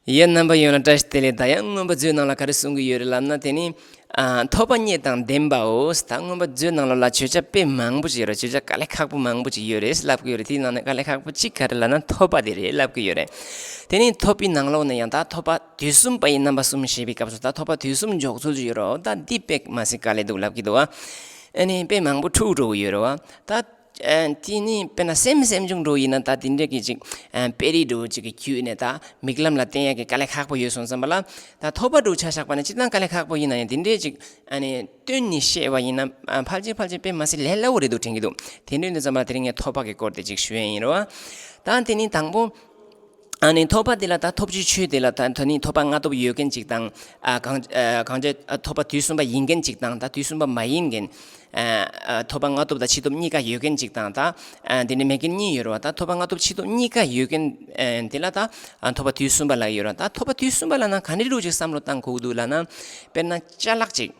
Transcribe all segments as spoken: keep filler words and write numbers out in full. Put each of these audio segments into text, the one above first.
ཡ། རྣམ་པ་ཡོངས་ལ་བཀྲ་ཤིས་བདེ་ལེགས། ད་ཡང་མངོན་པ་མཛོད་ནང་ལ་ག་རེ་གསུང་གི་ཡོད་རེད་ལབ་ན། དེ་ནི་ཨ། ཐོབ་པ་རྙེད་དང་ལྡན་པའོ། ད་མངོན་པ་མཛོད་ནང་ལོགས་ལ་བརྗོད་བྱ་དཔེ་མང་པོ་ཅིག་ཡོད་རེད། བརྗོད་བྱ་དཀའ་ལས་ཁག་པོ་མང་པོ་ཅིག་ཡོད་རེད་ལབ་ཀྱི་ཡོད་རེད། དེའི་ནང་ནས་དཀའ་ལས་ཁག་པོ་གཅིག་ག་རེ་ལབ་ན་ཐོབ་པ་དེ་རེད་ལབ་ཀྱི་ཡོད་རེད། དེ་ནི་ཐོབ་པའི་ནང་ལོགས་ནས་ཡང་ད་ཐོབ་པ་དུས་གསུམ་པ་ཡི་རྣམ་པ་གསུམ་ཞེས་པའི་སྐབས་སུ་ད་ཐོབ་པ་དུས་གསུམ་འཇོག་ཚུལ་ཅིག་ཡོད་རེད། ད་འདི་དཔེ་མ་སྲིད་དཀའ་ལས་འདུག་ལབ་ཀྱི་འདུག་བ། ཨ་ནི་དཔེ་མང་པོ་འཁྲུག་འགྲོ་གི་ཡོད་རེད་བ། ད། ཨ། དེ་ནི་དཔེར་ན་སེམས་སེམས་བྱུང་འགྲོ་ཡིན་ན་ད་དེ་འདྲ་གི་ཅིག་ཨ། དཔེ་རིས་འགྲོ་ཅིག་གི་བརྒྱུད་ནས་ད་མིག་ལམ་ལ་བསྟན་ཡག་གི་དཀའ་ལས་ཁག་པོ་ཡོད་སོང་ཙམ་པ་ལ། ད་ཐོབ་པ་འདྲ་ཆ་བཞག་པ་ན་སྤྱིར་བཏང་དཀའ་ལས་ཁག་པོ་ཡིན་ན་ཡང་དེ་འདྲའི་ཅིག་ཨ་ནི་སྟོན་ནས་བཤད་པ་ཡིན་ན། ཨ། ཕལ་ཆེར་ཕལ་ཆེར་དཔེ་མ་སྲིད་ལས་སླ་བོ་རེད་འདུག་དྲན་གྱི་འདུག་དེ་འདྲ་ཡིན་དུས་ཙམ་པ་ལ་དེ་རིང་ངས་ཐོབ་པ་གི་སྐོར་དེ་ཅིག་ཞུ་ཡ་ཡིན་རེད་བ། ད་དེ་ནི་དང་པོ། ཨ་ནི་ཐོབ་པ་དེ་ལ་ད་ཐོབ་བྱའི་ཆོས་དེ་ལ་ད་ད་ནི་ཐོབ་པ་ལྔ་སྟོབས་ཡོད་མཁན་ཅིག་དང་། ཨ། གང་། ཨ། གང་བྱས། ཨ། ཐོབ་པ་དུས་གསུམ་པ་ཡིན་མཁན་ཅིག་དང་། ད་དུས་གསུམ་པ་མ་ཡིན་མཁན། ཨ། ཨ། ཐོབ་པ་ལྔ་སྟོབས་དང་ཕྱི་སྟོབས་གཉིས་ཀ་ཡོད་མཁན་ཅིག་དང་། ད། ཨ། དེ་ནི་མེད་མཁན་གཉིས་ཡོད་རེད་བ། ད་ཐོབ་པ་ལྔ་སྟོབས་ཕྱི་སྟོབས་གཉིས་ཀ་ཡོད་མཁན། ཨ། དེ་ལ་ད། ཨ། ཐོབ་པ་དུས་གསུམ་པ་ལབ་ཡོད་རེད་བ། ད་ཐོབ་པ་དུས་གསུམ་པ་ལབ་ན་ག་འདྲ་འདྲ་ཅིག་བསམ་བློ་བཏང་དགོས་ཀྱི་འདུག་ལབ་ན། དཔེར་ན་ཅ་ལག་ཅིག་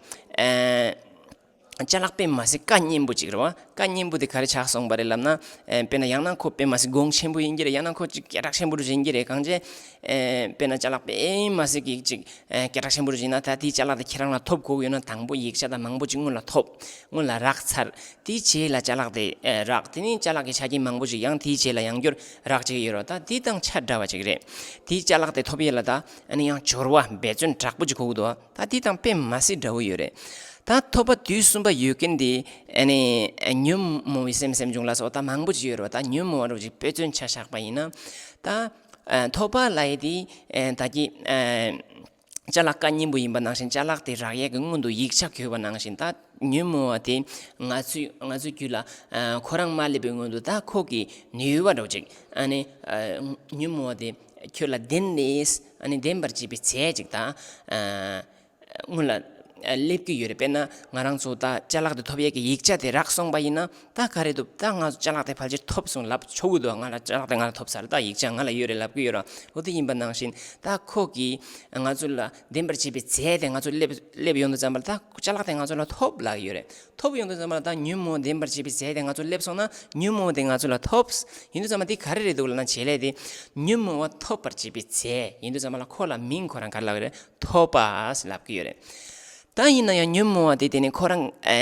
ཨ། ཅ་ལག་དཔེ་མ་སྲིད་བཀའ་གཉན་པོ་ཅིག་རེད་བ། བཀའ་གཉན་པོ་དེ་ག་རེ་ཆགས་སོང་བ་རེད་ལབ་ན། ཨེ། དཔེར་ན་ཡང་ན་ཁོ་དཔེ་མ་སྲིད་གོང་ཆེན་པོ་ཡིན་གྱི་རེད། ཡང་ན་ཁོ་ཅིག་སྐད་གྲགས་ཆེན་པོ་རུ་ཡིན་གྱི་རེད། གང་བྱས། ཨེ། དཔེར་ན་ཅ་ལག་དཔེ་མ་སྲིད་ཀྱི་ཅིག་ཨེ། སྐད་གྲགས་ཆེན་པོ་རུ་ཡིན་ན། ད་དེའི་ཅ་ལག་དེ་ཁྱེད་རང་ལ་ཐོབ་དགོས་ཡོད་ན་དང་པོ་ཡིག་ཆ་དང་མང་པོ་ཅིག་སྔོན་ལ་ཐོབ། སྔོན་ལ་རག་ཚར། དེའི་རྗེས་ལ་ཅ་ལག་དེ། ཨེ། རག་དེ་ནི་ཅ་ལག་གི་ཆ་རྐྱེན་མང་པོ་ཅིག་ཡང་དེའི་རྗེས་ལ་ཡང་བསྐྱར་རག་ཅིག་ཡོད་རེད་བ། ད་དེ་དང་ཆ་འདྲ་བ་ཅིག་རེད། དེའི་ཅ་ལག་དེ་ཐོབ་ཡས་ལ་ད་ཨ་ནི་ཡང་སྦྱོར་བ་འབད་བརྩོན་དྲག་པོ་ཅིག་དགོས་ཀྱི་འདུག་བ། ད་དེ་དང་དཔེ་མ་སྲིད་འདྲ་བོ་ཡོད་རེད། ད་ཐོབ་པ་དུས་གསུམ་པ་ཡོད་མཁན་དེ་ཨ་ནི་ཉོན་མོངས་པའི་སེམས་སེམས་བྱུང་ལ་སོགས་ད་མང་པོ་ཅིག་ཡོད་རེད་བ། ད་ཉོན་མོངས་པ་འདྲ་བོ་ཅིག་དཔེ་མཚོན་ཆ་བཞག་པ་ཡིན་ན། ད། ཨ། ཐོབ་པ་ལབ་ཡས་དེ། ཨ། ད་གི། ཨ། ཅ་ལག་བཀའ་གཉན་པོ་ཡིན་པ་ནང་བཞིན་ཅ་ལག་དེ་རག་ཡས་ཀྱི་སྔོན་དུ་ཡིག་ཆ་དགོས་པ་ནང་བཞིན། ད་ཉོན་མོངས་པ་དེ་ང་ཚོའི། ང་ཚོའི་རྒྱུད་ལ། ཨ། ཁོ་རང་མ་སླེབས་པའི་སྔོན་དུ་ད་ཁོ་གི་ནུས་པ་འདྲ་བོ་ཅིག་ཨ་ནི། ཨ། ཉོན་མོངས་པ་དེ་ཁྱོད་ལ་ལྡན་ནས། ཨ་ནི་ལྡན་པར་བྱེད་པའི་རྫས་ཅིག་ད། ཨ། སྔོན་ལ་སླེབས་ཀྱི་ཡོད་རེད། དཔེར་ན་ང་རང་ཚོ་ད་ཅ་ལག་དེ་ཐོབ་ཡས་ཀྱི་ཡིག་ཆ་དེ་རག་སོང་པ་ཡིན་ན། ད་ག་རེ་འདུག་ད་ང་ཚོ་ཅ་ལག་དེ་ཕལ་ཆེར་ཐོབ་སོང་ལབ་ཆོག་གི་འདུག་ང་ལ་ཅ་ལག་དེ་ང་ལ་ཐོབ་ཚར། ད་ཡིག་ཆ་ང་ལ་ཡོད་རེད་ལབ་ཀྱི་ཡོད་རེད། འོ་དེ་ཡིན་པ་ནང་བཞིན་ད་ཁོ་གིས་ང་ཚོ་ལ་ལྡན་པར་བྱེད་པའི་རྫས་དེ་ང་ཚོ་སླེབས་སླེབས་ཡོང་དུས་ཙམ་པ་ལ། ད་ཅ་ལག་དེ་ང་ཚོ་ལ་ཐོབ་ལབ་ཀྱི་ཡོད་རེད། ཐོབ་ཡོང་དུས་ཙམ་པ་ལ་ད་ཉོན་མོངས་ལྡན་པར་བྱེད་པའི་རྫས་དེ་ང་ཚོ་སླེབས་སོང་ན་ཉོན་མོངས་དེ་ང་ཚོ་ལ་ཐོབ། ཡིན་དུས་ཙམ་པ་དེ་ག་རེ་རེད་འདུག་ལབ་ན། བྱེད་ལས་དེ་ཉོན་མོངས་པ་ཐོབ་པར་བྱེད་པའི་རྫས་ཡིན་དུས་ཙམ་པ་ལ་ཁོ་ལ་མིང་ཁོ་རང་ག་རེ་ལབ་ཀྱི་རེད། ཐོབ་པ་ལབ་ཀྱི་ཡོད་རེད། ད་ཡིན་ན་ཡང་ཉོན་མོངས་པ་དེ་དེ་ནི་ཁོ་རང་ཨ་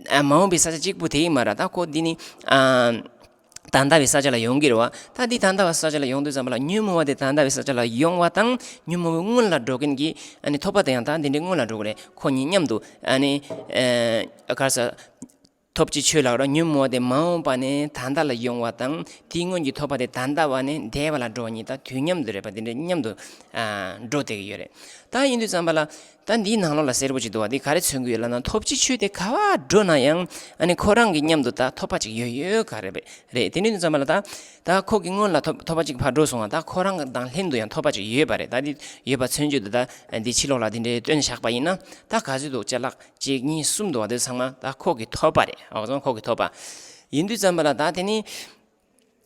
ཨ་མ་འོངས་པའི་ས་ཆ་གཅིག་པུ་དེ་ཡིན་མ་རེད། ད་ཁོ་འདི་ནི་ཨ་ད་ལྟ་བའི་ས་ཆ་ལ་ཡོང་གི་རེད་བ། ད་འདི་ད་ལྟ་བའི་ས་ཆ་ལ་ཡོང་དུས་ཙམ་པ་ལ་ཉོན་མོངས་པ་དེ་ད་ལྟ་བའི་ས་ཆ་ལ་ཡོང་བ་དང་ཉོན་མོངས་པའི་སྔོན་ལ་འགྲོ་མཁན་གྱི་ཨ་ནི་ཐོབ་པ་དེ་ཡང་ད་འདི་འདྲའི་སྔོན་ལ་འགྲོ་གི་རེད། ཁོ་གཉིས་མཉམ་དུ་ཨ་ནི་ཨ་ག་རེ་ཟེར། ཐོབ་བྱའི་ཆོས་ལ་རོ། ཉོན་མོངས་པ་དེ་མ་འོངས་པ་ནས་ད་ལྟ་ལ་ཡོང་བ་དང་དེའི་སྔོན་གྱི་ཐོབ་པ་དེ་ད་ལྟ་བ་ནས་འདས་པ་ལ་འགྲོ་བ་གཉིས་ད་དུས་མཉམ་དུ་རེད་པ། དེ་འདྲའི་མཉམ་དུ་ཨ་འགྲོ་བསྡད་ཀྱི་ཡོད་རེད། ད་ཡིན་དུས་ཙམ་པ་ལ་ད་འདིའི་ནང་ལོགས་ལ་གསལ་པོ་ཅིག་འདུག་བ། འདི་ག་རེ་མཚོན་གྱི་ཡོད་ལབ་ན། ཐོབ་བྱའི་ཆོས་དེ་ག་བ་འགྲོ་ན་ཡང་ཨ་ནི་ཁོ་རང་གི་མཉམ་དུ་ད་ཐོབ་པ་ཅིག་ཡོད་ཡོད་ག་རེ་རེད། དེ་འདྲ་ཡིན་དུས་ཙམ་པ་ལ་ད་ད་ཁོ་གི་སྔོན་ལ་ཐོབ་ཐོབ་པ་ཅིག་ཕར་འགྲོ་སོང་བ། ད་ཁོ་རང་དང་ལྷན་དུ་ཡང་ཐོབ་པ་ཅིག་ཡོད་པ་རེད། ད་འདི་ཡོད་པ་མཚོན་བྱེད་དུ་ད་འདི་ཕྱི་ལོགས་ལ་འདི་འདྲའི་སྟོན་བཞག་པ་ཡིན་ན། ད་ག་ཚོད་འདུག་ཅ་ལག་གཅིག་གཉིས་གསུམ་འདུག་བ། དེ་ཚང་མ་ད་ཁོ་གི་ཐོབ་པ་རེད། ཨོ་ཙང་ཁོ་གི་ཐོབ་པ་ཡིན་དུས་ཙམ་པ་ལ་ད་དེ་ནི་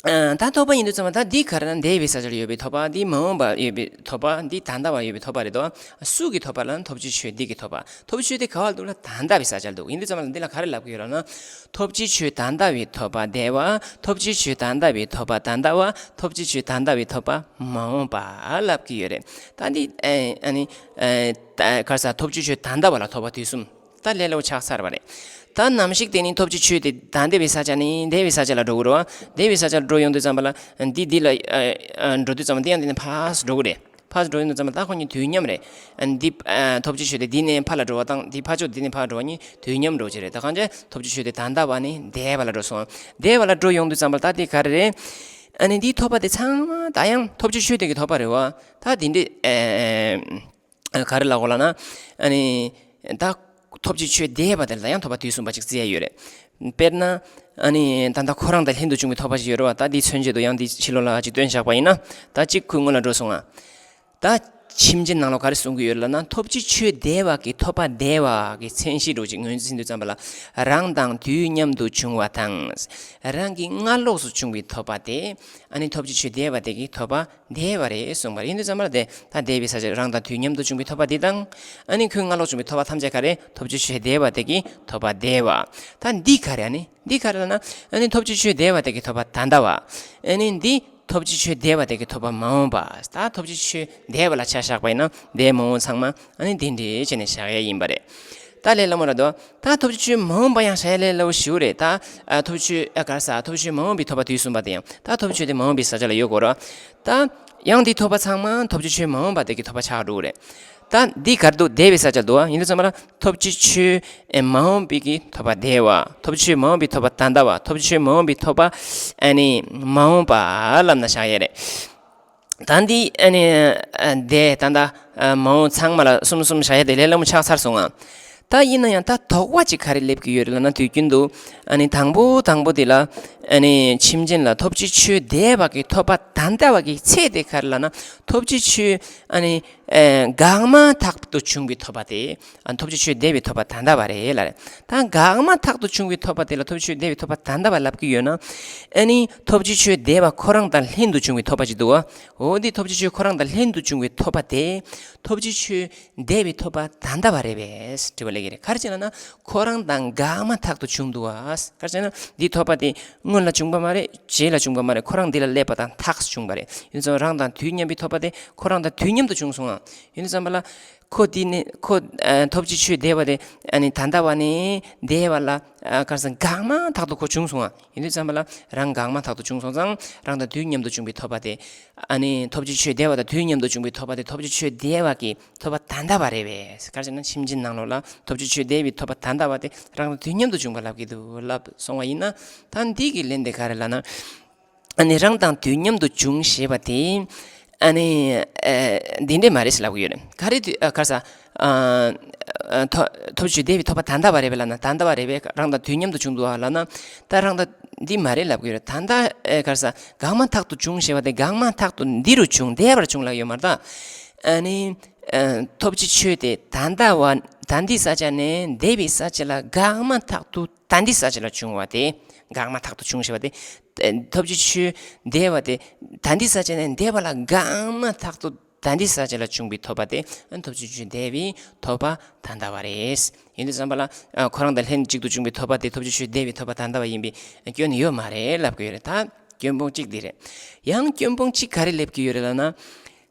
ཨ་ད་ཐོབ་པ་ཡིན་དུས་ཙམ་པ་ད་འདི་ག་རེ་ན། འདས་པའི་ས་ཆ་ལ་ཡོད་པའི་ཐོབ་པ། འདི་མ་འོངས་པ་ཡོད་པའི་ཐོབ་པ། འདི་ད་ལྟ་བ་ཡོད་པའི་ཐོབ་པ་རེད་དོ། སུ་གི་ཐོབ་པ་ལབ་ན་ཐོབ་བྱའི་ཆོས་འདི་གི་ཐོབ་པ། ཐོབ་བྱའི་ཆོས་དེ་ག་བ་ལ་འདུག་ལ། ད་ལྟ་བའི་ས་ཆ་ལ་འདུག་ཡིན་དུས་ཙམ་པ་ལ་འདི་ལ་ག་རེ་ལབ་ཀྱི་ཡོད་ལབ་ན། ཐོབ་བྱའི་ཆོས་ད་ལྟ་བའི་ཐོབ་པ་འདས་པ། ཐོབ་བྱའི་ཆོས་ད་ལྟ་བའི་ཐོབ་པ་ད་ལྟ་བ། ཐོབ་བྱའི་ཆོས་ད་ལྟ་བའི་ཐོབ་པ་མ་འོངས་པ་ལབ་ཀྱི་ཡོད་རེད། ད་འདི་ཨ་ཨ་ནི་ཨ་ད་ག་རེ་ཟེར། ཐོབ་བྱའི་ཆོས་ད་ལྟ་བ་ལ་ཐོབ་པ་དུས་གསུམ། ད་ལས་སླ་པོ་ཆགས་ཚར་བ་རེད། ད་ནམ་ཞིག་དེ་ནི་ཐོབ་བྱའི་ཆོས་དེ་ད་འདས་པའི་ས་ཆ་ནས་འདས་པའི་ས་ཆ་ལ་འགྲོ་གི་རེད་བ། འདས་པའི་ས་ཆ་ལ་འགྲོ་ཡོང་དུས་ཙམ་པ་ལ་འདི་འདི་ལ་ཨ་ཨ་འགྲོ་དུས་ཙམ་པ་འདི་ཡང་འདི་ནས་ཕར་འགྲོ་གི་རེད། ཕར་འགྲོ་ཡོང་དུས་ཙམ་པ་ད་ཁོ་གཉིས་དུས་མཉམ་རེད། ཨ་འདི་ཨ་ཐོབ་བྱའི་ཆོས་དེ་འདི་ནས་ཕར་ལ་འགྲོ་བ་དང་འདི་ཕར་ཕྱོགས་འདི་ནས་ཕར་འགྲོ་བ་གཉིས་དུས་མཉམ་འགྲོ་གི་རེད། ད་གང་བྱས་ཐོབ་བྱའི་ཆོས་དེ་ད་ལྟ་བ་ནས་འདས་པ་ལ་འགྲོ་སོང་། འདས་པ་ལ་འགྲོ་ཡོང་དུས་ཙམ་པ་ལ་ད་དེ་ག་རེ་རེད། ཨ་ནི་འདིའི་ཐོབ་པ་དེ་ཚང་མ་ད་ཡང་ཐོབ་བྱའི་ཆོས་དེ་གི་ཐོབ་པ་རེད་བ། ད་དེ་འདྲའི་ཨ། ག་རེ་ལབ་དགོས་ལབ་ན། ཨ་ནི་ད་ཐོབ་བྱའི་ཆོས་འདས་པ་དེ་ལ་ཡང་ཐོབ་པ་དུས་གསུམ་པ་ཅིག་བརྩི་ཡ་ཡོད་རེད། དཔེར་ན་ཨ་ནི་ད་ལྟ་ཁོ་རང་དང་ལྷན་དུ་བྱུང་བའི་ཐོབ་པ་ཞིག་ཡོད་རེད་བ། ད་འདི་མཚོན་བྱེད་དུ་ཡང་འདི་ཕྱི་ལོགས་ལ་ཅིག་སྟོན་བཞག་པ་ཡིན་ན། ད་གཅིག་ཁོའི་སྔོན་ལ་འགྲོ་སོང་ང་། ད་ཕྱིན་ཆད་ནང་ལོགས་ག་རེ་གསུང་གི་ཡོད་ལབ་ན། ཐོབ་བྱའི་ཆོས་འདས་པ་གི་ཐོབ་པ་འདས་པ་གི་མཚན་གཞི་འདྲ་ཅིག་ངོས་འཛིན་དུས་ཙམ་པ་ལ། རང་དང་དུས་མཉམ་དུ་བྱུང་བ་དང་། རང་གི་སྔ་ལོགས་སུ་བྱུང་བའི་ཐོབ་པ་དེ་ཨ་ནི་ཐོབ་བྱའི་ཆོས་འདས་པ་དེ་གི་ཐོབ་པ་འདས་པ་རེད་གསུངས་པ་རེད། ཡིན་དུས་ཙམ་པ་ལ་དེ་ད་འདས་པའི་ས་ཆ་རང་དང་དུས་མཉམ་དུ་བྱུང་བའི་ཐོབ་པ་འདི་དང་། ཨ་ནི་ཁོའི་སྔ་ལོགས་བྱུང་བའི་ཐོབ་པ་ཐམས་ཅད་ག་རེ། ཐོབ་བྱའི་ཆོས་འདས་པ་དེ་གི་ཐོབ་པ་འདས་པ། ད་འདི་ག་རེ། ཨ་ནི་འདི་ག་རེ་ལབ་ན། ཨ་ནི་ཐོབ་བྱའི་ཆོས་འདས་པ་དེ་གི་ཐོབ་པ་ད་ལྟ་བ། ཨ་ནི་འདི་ ཐོབ་བྱའི་ཆོས་འདས་པ་དེ་གི་ཐོབ་པ་མ་འོངས་པ། ད་ཐོབ་བྱའི་ཆོས་འདས་པ་ལ་ཆ་བཞག་པ་ཡིན་ན་འདས་མ་འོངས་ཚང་མ་ཨ་ནི་འདི་འདྲའི་བྱས་ནས་བཞག་ཡ་ཡིན་པ་རེད། ད་ལས་སླ་མོ་ར་དོ། ད་ཐོབ་བྱའི་ཆོས་མ་འོངས་པ་ཡང་བཞག་ཡ་ལས་སླ་བོ་ཞིག་རེད། ད་ཨ་ཐོབ་བྱའི་ཆོས་ཨ་ག་རེ་ཟ། ཐོབ་བྱའི་ཆོས་མ་འོངས་པའི་ཐོབ་པ་དུས་གསུམ་པ་དེ་ཡང་ད་ཐོབ་བྱའི་ཆོས་དེ་མ་འོངས་པའི་ས་ཆ་ལ་ཡོད་དགོས་ར། ད་ཡང་འདི་ཐོབ་པ་ཚང་མ་ཐོབ་བྱའི་ཆོས་མ་འོངས་པ་དེ་གི་ཐོབ་པ་ཆགས་འགྲོ་གི་རེད། ད་འདི་ག་རེ་འདུག་འདས་པའི་ས་ཆ་འདུག་ཨ། ཡིན་དུས་ཙམ་པ་ལ་ཐོབ་བྱའི་ཆོས་མ་འོངས་པའི་གི་ཐོབ་པ་འདས་པ། ཐོབ་བྱའི་ཆོས་མ་འོངས་པའི་ཐོབ་པ་ད་ལྟ་བ། ཐོབ་བྱའི་ཆོས་མ་འོངས་པའི་ཐོབ་པ་ཨ་ནི་མ་འོངས་པ་ལབ་ན་བཞག་ཡས་རེད། ད་འདི་ཨ་ནི་འདས་ད་ལྟ་མ་འོངས་ཚང་མ་ལ་གསུམ་གསུམ་བཞག་ཡས་དེ་ལས་སླ་མོ་ཆགས་ཚར་སོང་ང་། ད་ཡིན་ན་ཡང་ད་དོགས་པ་ཅིག་ག་རེ་སླེབས་ཀྱི་ཡོད་རེད་ལབ་ན། དུས་རྒྱུན་དུ་ཨ་ནི་དང་པོ་དང་པོ་དེ་ལ་ཨ་ནི་ཁྱིམ་ཆེན་ལ་ཐོབ་བྱའི་ཆོས་འདས་པ་གི་ཐོབ་པ་ད་ལྟ་བ་གི་ཚད་དེ་ག་རེ་ལབ་ན། ཐོབ་བྱའི་ཆོས་ཨ་ནི་ཨེ་འགག་མ་ཐག་ཏུ་བྱུང་བའི་ཐོབ་པ་དེ་ཨ་ཐོབ་བྱའི་ཆོས་འདས་པའི་ཐོབ་པ་ད་ལྟ་བ་རེད་ལབ་རེད། ད་འགག་མ་ཐག་ཏུ་བྱུང་བའི་ཐོབ་པ་དེ་ལ་ཐོབ་བྱའི་ཆོས་འདས་པའི་ཐོབ་པ་ད་ལྟ་བ་ལབ་ཀྱི་ཡོད་ན། ཨ་ནི་ཐོབ་བྱའི་ཆོས་འདས་པ་ཁོ་རང་དང་ལྷན་དུ་བྱུང་བའི་ཐོབ་པ་ཅིག་འདུག་བ། འོ་འདི་ཐོབ་བྱའི་ཆོས་ཁོ་རང་དང་ལྷན་དུ་བྱུང་བའི་ཐོབ་པ་དེ་ཐོབ་བྱའི་ཆོས་འདས་པའི་ཐོབ་པ་ད་ལྟ་བ་རེད་པས་དྲི་བ་སླེབས་ཀྱི་རེད། ག་རེ་བྱས་ན་ན་ཁོ་རང་དང་འགག་མ་ཐག་ཏུ་བྱུང་འདུག་བ། ག་རེ་བྱས་ན་འདིའི་ཐོབ་པ་དེ་སྔོན་ལ་བྱུང་བ་མ་རེད། རྗེས་ལ་བྱུང་བ་མ་རེད། ཁོ་རང་འདི་ལ་སླེབས་པ་དང་ཐག་བྱུང་བ་རེད། ཡིན་ཙང་རང་དང་དུས་མཉམ་པའི་ཐོབ་པ་དེ་ཁོ་རང་དང་དུས་མཉམ་དུ་བྱུང་སོང་ང་། ཡིན་ཙམ་པ་ལ་ཁོ་འདི་ནི་ཁོ་ཨ་ཐོབ་བྱའི་ཆོས་འདས་པ་དེ་ཨ་ནི་ད་ལྟ་བ་ནས་འདས་པ་ལ་ཨ་ག་རེ་ཟེར་འགག་མ་ཐག་ཏུ་ཁོ་བྱུང་སོང་ང་། ཡིན་དུས་ཙམ་པ་ལ་རང་འགག་མ་ཐག་ཏུ་བྱུང་སོང་ཙང་རང་དང་དུས་མཉམ་དུ་བྱུང་བའི་ཐོབ་པ་དེ། ཨ་ནི་ཐོབ་བྱའི་ཆོས་འདས་པ་དང་དུས་མཉམ་དུ་བྱུང་བའི་ཐོབ་པ་དེ་ཐོབ་བྱའི་ཆོས་འདས་པ་གི་ཐོབ་པ་ད་ལྟ་བ་རེད་པས། ག་རེ་ཟེར་ན་ཁྱིམ་ཆེན་ནང་ལོགས་ལ་ཐོབ་བྱའི་ཆོས་འདས་པའི་ཐོབ་པ་ད་ལྟ་བ་དེ་རང་དང་དུས་མཉམ་དུ་བྱུང་བ་ལབ་ཀྱི་འདུག་ལབ་སོང་བ་ཡིན་ན། ད་འདི་གི་ལན་དེ་ག་རེ་ལབ་ན། ཨ་ནི་རང་དང་དུས་མཉམ་དུ་བྱུང་ཞེས་པ་དེ་ཨ་ནི་ཨ་འདི་འདྲས་མ་རེད་ཟེར་ལབ་ཀྱི་ཡོད་རེད། ག་རེ་དུས་ཨ་ག་རེ་ཟ། ཨ་ཨ་ཐོ་ཐོབ་བྱའི་ཆོས་འདས་པའི་ཐོབ་པ་ད་ལྟ་བ་རེད་པས་ལབ་ན། ད་ལྟ་བ་རེད་པས། རང་དང་དུས་མཉམ་དུ་བྱུང་འདུག་ཨ་ལབ་ན། ད་རང་དང་འདི་མ་རེད་ལབ་ཀྱི་ཡོད་རེད། ད་ལྟ་ཨེ་ག་རེ་ཟ་འགག་མ་ཐག་ཏུ་བྱུང་ཞེས་པ་དེ་འགག་མ་ཐག་ཏུ་འདི་རུ་བྱུང་འདས་པར་བྱུང་ལབ་ཡོད་མ་རེད་ད། ཨ་ནི་ཨ་ཐོབ་བྱའི་ཆོས་དེ་ད་ལྟ་བ་ད་འདི་ས་ཆ་ནས་འདས་པའི་ས་ཆ་ལ་འགག་མ་ཐག་ཏུ་ད་འདི་ས་ཆ་ལ་བྱུང་བ་དེ་འགག་མ་ཐག་ཏུ་བྱུང་ཞེས་པ་དེ། ཐོབ་བྱའི་ཆོས་འདས་པ་དེ་ད་འདི་ས་ཆ་ནས་འདས་པ་ལ་འགག་མ་ཐག་ཏུ་ད་འདི་ས་ཆ་ལ་བྱུང་བའི་ཐོབ་པ་དེ་ཐོབ་བྱའི་ཆོས་འདས་པའི་ཐོབ་པ་ད་ལྟ་བ་རེད། ཡིན་དུས་ཙམ་པ་ལ་ཁོ་རང་དང་ལྷན་ཅིག་ཏུ་བྱུང་བའི་ཐོབ་པ་དེ་ཐོབ་བྱའི་ཆོས་འདས་པའི་ཐོབ་པ་ད་ལྟ་བ་ཡིན་པའི་སྐྱོན་ཡོད་མ་རེད་ལབ་ཀྱི་ཡོད་རེད། ད་སྐྱོན་སྤོང་གཅིག་འདི་རེད། ཡང་སྐྱོན་སྤོང་གཅིག་ག་རེ་སླེབས་ཀྱི་ཡོད་རེད་ལབ་ན།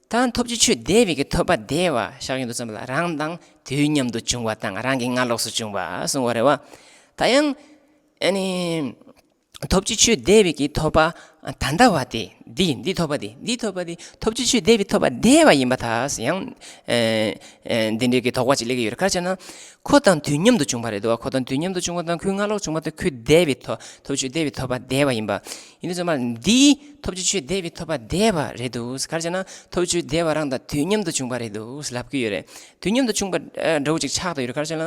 ད་ཐོབ་བྱའི་ཆོས་འདས་པའི་གི་ཐོབ་པ་འདས་པ་བཞག་ཡོང་དུས་ཙམ་པ་ལ་རང་དང་དུས་མཉམ་དུ་བྱུང་བ་དང་རང་གི་སྔ་ལོགས་སུ་བྱུང་བ་གསུངས་པ་རེད་བ། ད་ཡང་ཨ་ནི་ཐོབ་བྱའི་ཆོས་འདས་པའི་གི་ཐོབ་པ་ད་ལྟ་བ་དེ་འདི་འདི་ཐོབ་པ་དེ་འདི་ཐོབ་པ་དེ་ཐོབ་བྱའི་ཆོས་འདས་པའི་ཐོབ་པ་འདས་པ་ཡིན་པ་ད་ཡང་ཨ་ཨ་འདི་འདྲའི་གི་དོགས་པ་ཅིག་སླེབས་ཀྱི་ཡོད་རེད། ག་རེ་བྱས་ན་ཁོ་དང་དུས་མཉམ་དུ་བྱུང་བ་རེད་འདུག་བ། ཁོ་དང་དུས་མཉམ་དུ་བྱུང་བ་དང་ཁོའི་སྔ་ལོགས་བྱུང་བ་དང་ཁོས་འདས་པའི་ཐོབ་ཐོབ་བྱའི་ཆོས་འདས་པའི་ཐོབ་པ་འདས་པ་ཡིན་པ། ཡིན་དུས་ཙམ་པ་ལ་འདིས་ཐོབ་བྱའི་ཆོས་འདས་པའི་ཐོབ་པ་འདས་པ་རེད་འདུག། ག་རེ་བྱས་ན་ཐོབ་བྱའི་ཆོས་འདས་པ་རང་དང་དུས་མཉམ་དུ་བྱུང་བ་རེད་འདུག་ལབ་ཀྱི་ཡོད་རེད། དུས་མཉམ་དུ་བྱུང་བ་ཨ་འདྲ་བོ་ཅིག་ཆགས་བསྡད་ཡོད་རེད། ག་རེ་བྱས་ན་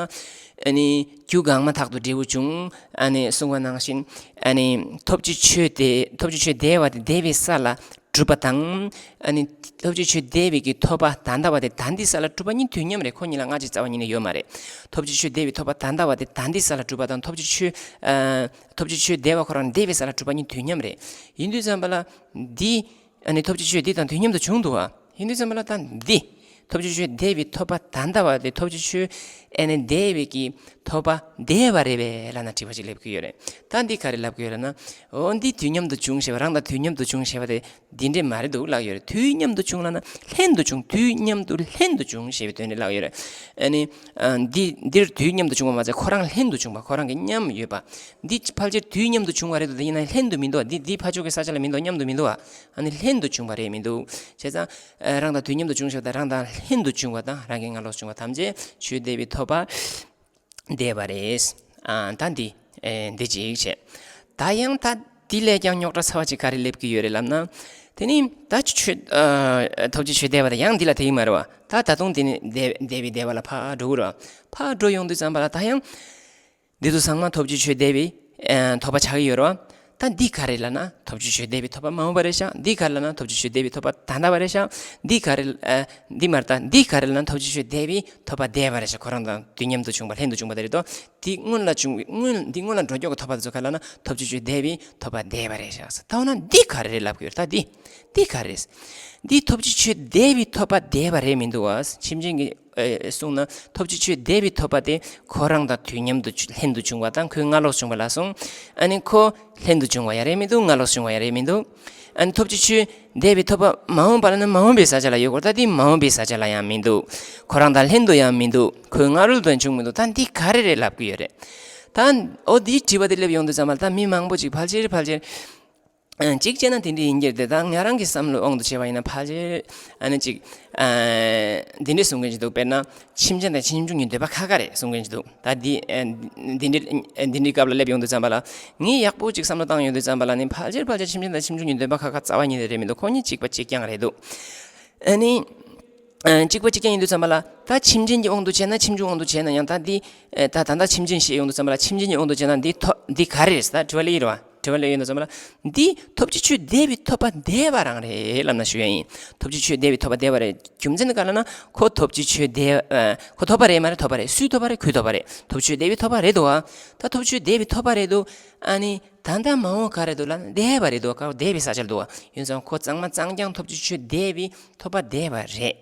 ཨ་ནི་རྒྱུ་འགག་མ་ཐག་ཏུ་འབྲས་བུ་བྱུང་། ཨ་ནི་གསུངས་པ་ནང་བཞིན་ཨ་ནི་ཐོབ་བྱའི་ཆོས་དེ་ཐོབ་བྱའི་ཆོས་འདས་པ་དེ་འདས་པའི་ས་ལ་གྲུབ་པ་དང་། ཨ་ནི་ཐོབ་བྱའི་ཆོས་འདས་པའི་གི་ཐོབ་པ་ད་ལྟ་བ་དེ་ད་འདི་ས་ལ་གྲུབ་པ་གཉིས་དུས་མཉམ་རེད། ཁོ་གཉིས་ལ་སྔ་ཕྱི་རྩ་བ་ཉིད་ནས་ཡོད་མ་རེད། ཐོབ་བྱའི་ཆོས་འདས་པའི་ཐོབ་པ་ད་ལྟ་བ་དེ་ད་འདི་ས་ལ་གྲུབ་པ་དང་ཐོབ་བྱའི་ཆོས་ཨ། ཐོབ་བྱའི་ཆོས་འདས་པ་ཁོ་རང་འདས་པའི་ས་ལ་གྲུབ་པ་གཉིས་དུས་མཉམ་རེད། ཡིན་དུས་ཙམ་པ་ལ་འདི་ཨ་ནི་ཐོབ་བྱའི་ཆོས་འདི་དང་དུས་མཉམ་དུ་བྱུང་འདུག་བ། ཡིན་དུས་ཙམ་པ་ལ་ད་འདི་ཐོབ་བྱའི་ཆོས་འདས་པའི་ཐོབ་པ་ད་ལྟ་བ་དེ་ཐོབ་བྱའི་ཆོས་ཨ་ནི་འདས་པའི་གི་ཐོབ་པ་འདས་པ་རེད་པས་ལབ་ན་དྲི་བ་ཅིག་སླེབས་ཀྱི་ཡོད་རེད། ད་འདི་ག་རེ་ལབ་ཀྱི་ཡོད་རེད་ན། འོ་འདི་དུས་མཉམ་དུ་བྱུང་ཞེས་པ་རང་དང་དུས་མཉམ་དུ་བྱུང་ཞེས་པ་དེ་འདི་འདྲས་མ་རེད་འདུག་ལབ་ཡོད་རེད། དུས་མཉམ་དུ་བྱུང་ལབ་ན་ལྷན་དུ་བྱུང་དུས་མཉམ་དུ་ལྷན་དུ་བྱུང་ཞེས་པའི་དོན་རེད་ལབ་ཡོད་རེད། ཨ་ནི་ཨ་འདི་འདིར་དུས་མཉམ་དུ་བྱུང་བ་མ་ཚད་ཁོ་རང་ལྷན་དུ་བྱུང་བ་ཁོ་རང་གི་མཉམ་ཡོད་པ། འདི་ཕལ་ཆེར་དུས་མཉམ་དུ་བྱུང་བ་རེད་འདུག། ད་ཡིན་ན་ལྷན་དུ་མི་འདུག་བ། འདི་འདི་ཕར་ཕྱོགས་ཀྱི་ས་ཆ་ལ་མི་འདུག། མཉམ་དུ་མི་འདུག་བ། ཨ་ནི་ལྷན་དུ་བྱུང་བ་རེད་མི་འདུག། བྱས་ཙང་ཨ་རང་དང་དུས་མཉམ་དུ་བྱུང་ཞེས་པ་དང་རང་དང་ལྷན་དུ་བྱུང་བ་དང་རང་གི་སྔ་ལོགས་བྱུང་བ་ཐམས་ཅད་ཆོས་འདས་པའི་ཐོབ་པ་འདས་པ་རེད། ཨ་ད་འདི་ཨེ་འདི་གཅིག་བྱས། ད་ཡང་ད་འདི་ལས་ཀྱང་རྙོག་དྲ་ཚ་བ་ཅིག་ག་རེ་སླེབས་ཀྱི་ཡོད་རེད་ལབ་ན། དེ་ནི་ད་ཆོས་ཨ་ཐོབ་བྱའི་ཆོས་འདས་པ་དང་ཡང་འདི་ལ་དེ་གི་མ་རེད་བ། ད་ད་དུང་དེ་ནི་འདས་འདས་པའི་འདས་པ་ལ་ཕར་འགྲོ་གི་རེད་བ། ཕར་འགྲོ་ཡོང་དུས་ཙམ་པ་ལ་ད་ཡང་འདི་ཚོ་ཚང་མ་ཐོབ་བྱའི་ཆོས་འདས་པའི་ཨ་ཐོབ་པ་ཆགས་ཀྱི་ཡོད་རེད་བ། ད་འདི་ག་རེ་ལབ་ན་ཐོབ་བྱའི་ཆོས་འདས་པའི་ཐོབ་པ་མ་འོངས་པ་རེད་ཤག། འདི་ག་རེ་ལབ་ན་ཐོབ་བྱའི་ཆོས་འདས་པའི་ཐོབ་པ་ད་ལྟ་བ་རེད་ཤག། འདི་ག་རེ་ཨ་འདི་མ་རེད། ད་འདི་ག་རེ་ལབ་ན་ཐོབ་བྱའི་ཆོས་འདས་པའི་ཐོབ་པ་འདས་པ་རེད་ཤག། ཁོ་རང་དང་དུས་མཉམ་དུ་བྱུང་བ་ལྷན་དུ་བྱུང་བ་དེ་རེད་དོ། འདི་སྔོན་ལ་བྱུང་བའི་སྔོན་འདི་སྔོན་ལ་འགྲོ་མགྱོགས་ཀྱི་ཐོབ་པ་དེ་ཚོ་ག་རེ་ལབ་ན་ཐོབ་བྱའི་ཆོས་འདས་པའི་ཐོབ་པ་འདས་པ་རེད་ཤག། ད་འོ་ན་འདི་ག་རེ་རེད་ལབ་ཀྱི་ཡོད་རེད། ད་འདི་འདི་ག་རེ་རེད། འདི་ཐོབ་བྱའི་ཆོས་འདས་པའི་ཐོབ་པ་འདས་པ་རེད་མི་འདུག་བ། ཁྱིམ་ཆེན་གྱི་ཨེ་གསུངས་ན་ཐོབ་བྱའི་ཆོས་འདས་པའི་ཐོབ་པ་དེ་ཁོ་རང་དང་དུས་མཉམ་དུ་བྱུང་ལྷན་དུ་བྱུང་བ་དང་ཁོའི་སྔ་ལོགས་བྱུང་བ་ལ་སོང་། ཨ་ནི་ཁོ་ལྷན་དུ་བྱུང་བ་ཡང་རེད་མི་འདུག་སྔ་ལོགས་བྱུང་བ་ཡང་རེད་མི་འདུག་ཨ་ནི་ཐོབ་བྱའི་ཆོས་འདས་པའི་ཐོབ་པ་མ་འོངས་པ་ལ་ནི་མ་འོངས་པའི་ས་ཆ་ལ་ཡོད་སྐོར་ད་དེ་མ་འོངས་པའི་ས་ཆ་ལ་ཡང་མི་འདུག་ཁོ་རང་དང་ལྷན་དུ་ཡང་མི་འདུག་ཁོའི་སྔ་རོལ་དུ་ཡང་བྱུང་མི་འདུག་ད་འདི་ག་རེ་རེད་ལབ་ཀྱི་ཡོད་རེད། ད་འོ་འདིའི་དྲི་བ་དེ་སླེབས་ཡོང་དུས་ཙམ་པ་ལ་ད་མི་མང་པོ་ཅིག་ཕལ་ཆེར་ཕལ་ཆེར། ཨ་གཅིག་བྱས་ན་དེ་འདྲ་ཡིན་གྱི་རེད་དེ། ད་ང་རང་གི་བསམ་བློའི་དབང་དུ་བྱས་པ་ཡིན་ན་ཕལ་ཆེར་ཨ་ནི་ཅིག་ཨ་འདི་འདྲས་གསུང་མཁན་ཅིག་འདུག་དཔེར་ན་ཁྱིམ་ཆེན་དང་ཁྱིམ་ཆུང་གི་འདོད་པ་ཁ་ཁ་རེད་གསུང་མཁན་ཅིག་འདུག་ད་འདི་ཨ་འདི་འདྲས་འདི་འདྲས་སྐབས་ལ་སླེབས་ཡོང་དུས་ཙམ་པ་ལ་ངས་ཡག་པོ་ཅིག་བསམ་བློ་བཏང་ཡོང་དུས་ཙམ་པ་ལ་ནི་ཕལ་ཆེར་ཕལ་ཆེར་ཁྱིམ་ཆེན་དང་ཁྱིམ་ཆུང་གི་འདོད་པ་ཁ་ཁ་རྩ་བ་ཉིད་ནས་རེད་མི་འདུག་ཁོ་གཉིས་གཅིག་པ་གཅིག་རྐྱང་རེད་འདུག་ཨ་ནི། ཨ་གཅིག་པ་གཅིག་རྐྱང་ཡིན་དུས་ཙམ་པ་ལ་ད་ཁྱིམ་ཆེན་གྱི་དབང་དུ་བྱས་ན་ཁྱིམ་ཆུང་དབང་དུ་བྱས་ན་ཡང་ད་འདི་ཨ་ད་ད་ལྟ་ཁྱིམ་ཆེན་བཤད་ཡོང་དུས་ཙམ་པ་ལ་ཁྱིམ་ཆེན་གྱི་དབང་དུ་བྱས་ན་འདི་ཐོ་འདི་ག་རེ་རེད་ཟེར་ད་དྲི་བ་སླེབས་ཡོད་རེད་བ། དྲི་བ་སླེབས་ཡོང་དུས་ཙམ་པ་ལ་འདི་ཐོབ་བྱའི་ཆོས་འདས་པའི་ཐོབ་པ་འདས་པ་རང་རེད་ལབ་ན་ཞུ་ཡ་ཡིན། ཐོབ་བྱའི་ཆོས་འདས་པའི་ཐོབ་པ་འདས་པ་རེད། རྒྱུ་མཚན་ནི་ག་ལབ་ན་ཁོ་ཐོབ་བྱའི་ཆོས་འདས་ཨ་ཁོ་ཐོབ་པ་རེད་མ་རེད། ཐོབ་པ་རེད། སུས་ཐོབ་པ་རེད། ཁོས་ཐོབ་པ་རེད། ཐོབ་བྱའི་ཆོས་འདས་པའི་ཐོབ་པ་རེད་འདུག་བ། ད་ཐོབ་བྱའི་ཆོས་འདས་པའི་ཐོབ་པ་རེད་འདུག་ཨ་ནི། ད་ལྟ་མ་འོངས་ག་རེ་འདུག་ལབ་ན་འདས་པ་རེད་འདུག་ག་འདས་པའི་ས་ཆར་འདུག་བ། ཡིན་ཙང་ཁོ་གཙང་མ་གཙང་རྐྱང་ཐོབ་བྱའི་ཆོས་འདས་པའི་ཐོབ་པ་འདས་པ་རེད།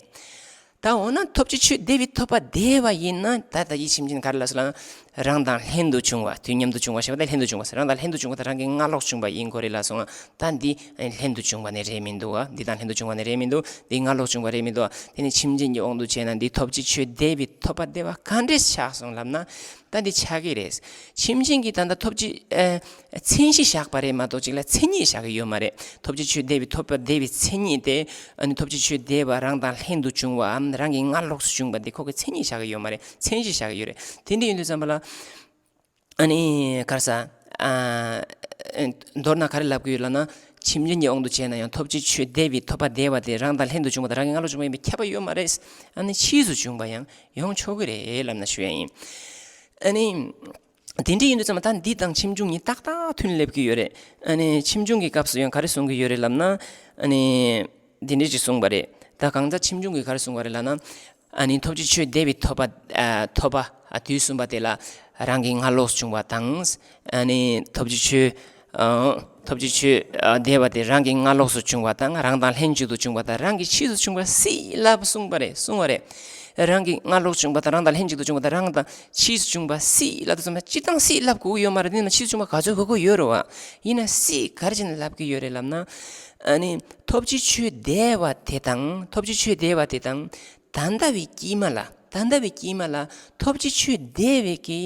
ད་འོ་ན་ཐོབ་བྱའི་ཆོས་འདས་པའི་ཐོབ་པ་འདས་པ་ཡིན་ན་ད་ལྟ་ཡི་ཁྱིམ་ཆེན་ག་རེ་ལབ་སོང་ལབ་ན། རང་དང་ལྷན་དུ་བྱུང་བ་དུས་མཉམ་དུ་བྱུང་བ་ཞེས་པ་དེ་ལྷན་དུ་བྱུང་བ་ཟེར། རང་དང་ལྷན་དུ་བྱུང་བ་དང་རང་གི་སྔ་ལོགས་བྱུང་བ་ཡིན་དགོས་རེད་ལབ་སོང་ང་། ད་འདི་ལྷན་དུ་བྱུང་བ་ནི་རེད་མི་འདུག་བ། འདི་དང་ལྷན་དུ་བྱུང་བ་ནི་རེད་མི་འདུག་འདི་སྔ་ལོགས་བྱུང་བ་རེད་མི་འདུག་བ། དེ་ནི་ཁྱིམ་ཆེན་གྱི་དབང་དུ་བྱས་ན་འདི་ཐོབ་བྱའི་ཆོས་འདས་པའི་ཐོབ་པ་འདས་པ་ག་འདྲས་ཆགས་སོང་ལབ་ན། ད་འདི་ཆགས་ཀྱི་རེད། ཁྱིམ་ཆེན་གྱི་ད་ལྟ་ཐོབ་བྱའི་ཨ་མཚན་གཞི་བཞག་པ་རེད་མ་གཏོགས་གཅིག་ལ་མཚན་ཉིད་བཞག་གི་ཡོད་མ་རེད། ཐོབ་བྱའི་ཆོས་འདས་པའི་ཐོབ་པ་འདས་པའི་མཚན་ཉིད་དེ་ཨ་ནི་ཐོབ་བྱའི་ཆོས་འདས་པ་རང་དང་ལྷན་དུ་བྱུང་བའམ་རང་གི་སྔ་ལོགས་སུ་བྱུང་བ་འདི་ཁོ་གི་མཚན་ཉིད་བཞག་གི་ཡོད་མ་རེད། མཚན་གཞི་བཞག་གི་ཡོད་རེད། དེ་འདྲ་ཡིན་དུས་ཙམ་པ་ལ་ཨ་ནི་ག་རེ་ཟ། ཨ་མདོར་ན་ག་རེ་ལབ་ཀྱི་ཡོད་ལབ་ན། ཁྱིམ་ཆེན་གྱི་དབང་དུ་བྱས་ན་ཡང་ཐོབ་བྱའི་ཆོས་འདས་པའི་ཐོབ་པ་འདས་པ་དེ་རང་དང་ལྷན་དུ་བྱུང་བ་དང་རང་གི་སྔ་ལོགས་བྱུང་བ་ཡིན་པས་ཁྱབ་པ་ཡོད་མ་རེད། ཨ་ནི་ཕྱིས་སུ་བྱུང་བ་ཡང་ཡོང་ཆོག་གི་རེད་ལབ་ན་ཞུ་ཡ་ཡིན། ཨ་ནི། དེ་འདྲ་ཡིན་དུས་ཙམ་པ་ད་འདི་དང་ཁྱིམ་ཆུང་གཉིས་ཏག་ཏག་མཐུན་སླེབས་ཀྱི་ཡོད་རེད། ཨ་ནི་ཁྱིམ་ཆུང་གི་སྐབས་སུ་ཡང་ག་རེ་གསུང་གི་ཡོད་རེད་ལབ་ན། ཨ་ནི་འདི་འདྲ་ཅིག་གསུངས་པ་རེད། ད་གང་ལྟར་ཁྱིམ་ཆུང་གིས་ག་རེ་གསུངས་པ་རེད་ལབ་ན། ཨ་ནི་ཐོབ་བྱའི་ཆོས་འདས་པའི་ཐོབ་པ། ཨ་ཐོབ་པ། ཨ་དུས་གསུམ་པ་དེ་ལ་རང་གི་སྔ་ལོགས་སུ་བྱུང་བ་དང་། ཨ་ནི་ཐོབ་བྱའི་ཆོས། ཨ་ཐོབ་བྱའི་ཆོས་ཨ་འདས་པ་དེ་རང་གི་སྔ་ལོགས་སུ་བྱུང་བ་དང་རང་དང་ལྷན་ཅིག་ཏུ་བྱུང་བ་དང་རང་གི་ཕྱིས་སུ་བྱུང་བ་སྲིད་ལབ་གསུངས་པ་རེད། གསུངས་པ་རེད། རང་གི་སྔ་ལོགས་བྱུང་བ་དང་རང་དང་ལྷན་ཅིག་ཏུ་བྱུང་བ་དང་རང་དང་ཕྱིས་སུ་བྱུང་བ་སྲིད་ལབ་དུས་ཙམ་ན་སྤྱིར་བཏང་སྲིད་ལབ་དགོས་ཀྱི་ཡོད་མ་རེད། དེ་ནི་ཕྱིས་སུ་བྱུང་བ་ག་ཚོད་དགོས་ཀྱི་ཡོད་རེད་བ། ཡིན་ན་སྲིད་ག་རེ་བྱས་ནས་ལབ་ཀྱི་ཡོད་རེད་ལབ་ན། ཨ་ནི་ཐོབ་བྱའི་ཆོས་འདས་པ་དེ་དང་ཐོབ་བྱའི་ཆོས་འདས་པ་དེ་དང་། ད་ལྟ་བའི་དཀྱིལ་མ་ལ་ད་ལྟ་བའི་དཀྱིལ་མ་ལ་ཐོབ་བྱའི་ཆོས་འདས་པའི་གི་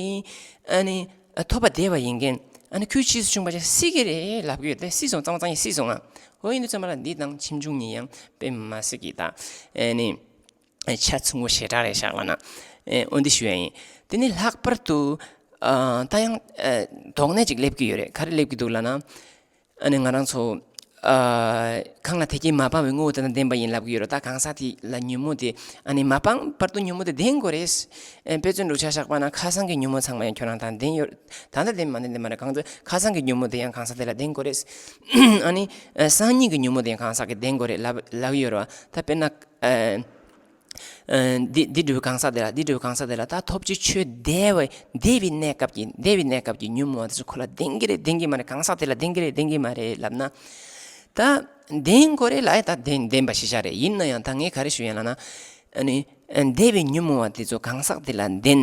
ཨ་ནི་ཐོབ་པ་འདས་པ་ཡིན་མཁན། ཨ་ནི་ཁོའི་ཕྱིས་སུ་བྱུང་བ་ཅིག་སྲིད་ཀྱི་རེད་ལབ་ཀྱི་ཡོད་དེ། སྲིད་སོང་། གཙང་མ་གཙང་ཡིན་སྲིད་སོང་ང་། འོ་ཡིན་དུས་ཙམ་པ་ལ་འདི་དང་ཁྱིམ་ཆུང་གཉིས་ཡང་དཔེ་མ་སྲིད་ཀྱི་ད་ཨ་ནི་ཆ་ཚང་པོ་ཞེ་དྲག་རེད་ཤག་ལབ་ན། ཨེ་འོ་འདི་ཞུ་ཡ་ཡིན། དེ་ནི་ལྷག་པར་དུ་ཨ་ད་ཡང་ཨ་དོགས་གནས་ཅིག་སླེབས་ཀྱི་ཡོད་རེད། ག་རེ་སླེབས་ཀྱི་འདུག་ལབ་ན། ཨ་ནི་ང་རང་ཚོ་ཨ་གང་ལ་དེ་སྐྱེས་མ་སྤངས་པའི་ངོ་བོ་དེ་དང་ལྡན་པ་ཡིན་ལབ་ཀྱི་ཡོད་རེད། ད་གང་ཟག་དེ་ལ་ཉོན་མོངས་དེ་ཨ་ནི་མ་སྤངས་བར་དུ་ཉོན་མོངས་དེ་ལྡན་དགོས་རེད། ཨེ་དཔེ་མཚོན་དུ་ཆ་བཞག་པ་ན་ཁ་སང་གི་ཉོན་མོངས་ཚང་མ་ཡང་ཁྱོད་རང་དང་ལྡན་ཡོད། ད་ལྟ་ལྡན་མ་ལྡན་དེ་མ་རེད། གང་ཚེ་ཁ་སང་གི་ཉོན་མོངས་དེ་ཡང་གང་ཟག་དེ་ལ་ལྡན་དགོས་རེད། ཨ་ནི་ཨ་སང་ཉིན་གྱི་ཉོན་མོངས་དེ་ཡང་གང་ཟག་གི་ལྡན་དགོས་རེད་ལབ་ལབ་ཀྱི་ཡོད་རེད་བ། ད་དཔེར་ན་ཨ། ཨ་འདི་འདི་འདྲ་བའི་གང་ཟག་དེ་ལ་འདི་འདྲ་བའི་གང་ཟག་དེ་ལ་ད་ཐོབ་བྱའི་ཆོས་འདས་པའི་འདས་པའི་གནས་སྐབས་ཀྱི་འདས་པའི་གནས་སྐབས་ཀྱི་ཉོན་མོངས་པ་དེ་ཚོ་ཁོ་ལ་ལྡན་གྱི་རེད། ལྡན་གྱི་མ་རེད། གང་ཟག་དེ་ལ་ལྡན་གྱི་རེད། ལྡན་གྱི་མ་རེད་ལབ་ན། ད་ལྡན་དགོས་རེད་ལབ་ཡ་ད་ལྡན་ལྡན་པ་ཞིག་ཆགས་རེད། ཡིན་ན་ཡང་ད་ངས་ག་རེ་ཞུ་ཡ་ལབ་ན། ཨ་ནི་འདས་པའི་ཉོན་མོངས་པ་དེ་ཚོ་གང་ཟག་དེ་ལ་ལྡན།